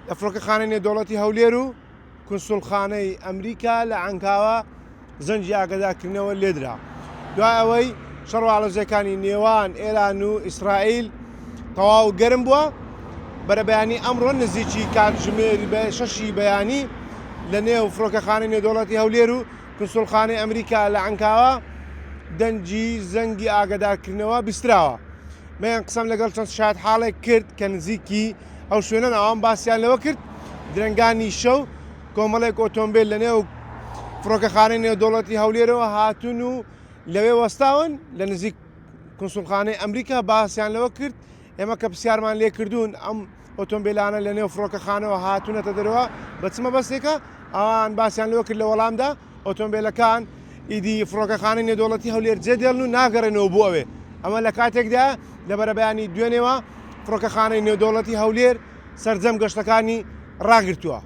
لە فڕۆکەخانەی نێودەوڵەتی هەولێر و کونسوڵخانەی ئەمریکا لە عەنکاوە زەنگی ئاگادارکردنەوە لێدرا دوای ئەوەی شەڕ و ئاڵۆزیەکانی نێوان ئێران و ئیسرائیل تەواو گەرم بووە بەرەبەیانی ئەمڕۆ نزیکی کاتژمێری بە شەشی بەیانی لە نێو فڕۆکەخانەی نێودەوڵەتی هەولێر و کونسوڵخانەی ئەمریکا لە عەنکاوە دەنگی زەنگی ئاگادارکردنەوە بیستراوە. من قسەم لەگەڵ چەند شایەتحاڵێک کرد کە نزیکی ئەو شوێنەن ئەوان باسیان لەوە کرد درەنگانی شەو کۆمەڵێک ئۆتۆمبیل لە نێو فڕۆکەخانەی نێودەوڵەتی هەولێرەوە هاتوون و لەوێ وەستاون لە نزیک کونسوڵخانەی ئەمریکا باسیان لەوە کرد ئێمە کە پرسیارمان لێکردوون ئەم ئۆتۆمبیلانە لە نێو فڕۆکەخانەوە هاتوونەتە دەرەوە بە چ مەبەستێکە ئەوان باسیان لەوە کرد لە وەڵامدا ئۆتۆمبیلەکان ئیدی فڕۆکەخانەی نێودەوڵەتی هەولێر جێدێڵن و ناگەڕێنەوە بۆ ئەوێ ئەمە لە کاتێکدا لە بەرەبەیانی دوێنێوە فڕۆکەخانەی نێودەوڵەتی هەولێر سەرجەم گەشتەکانی ڕاگرتووە.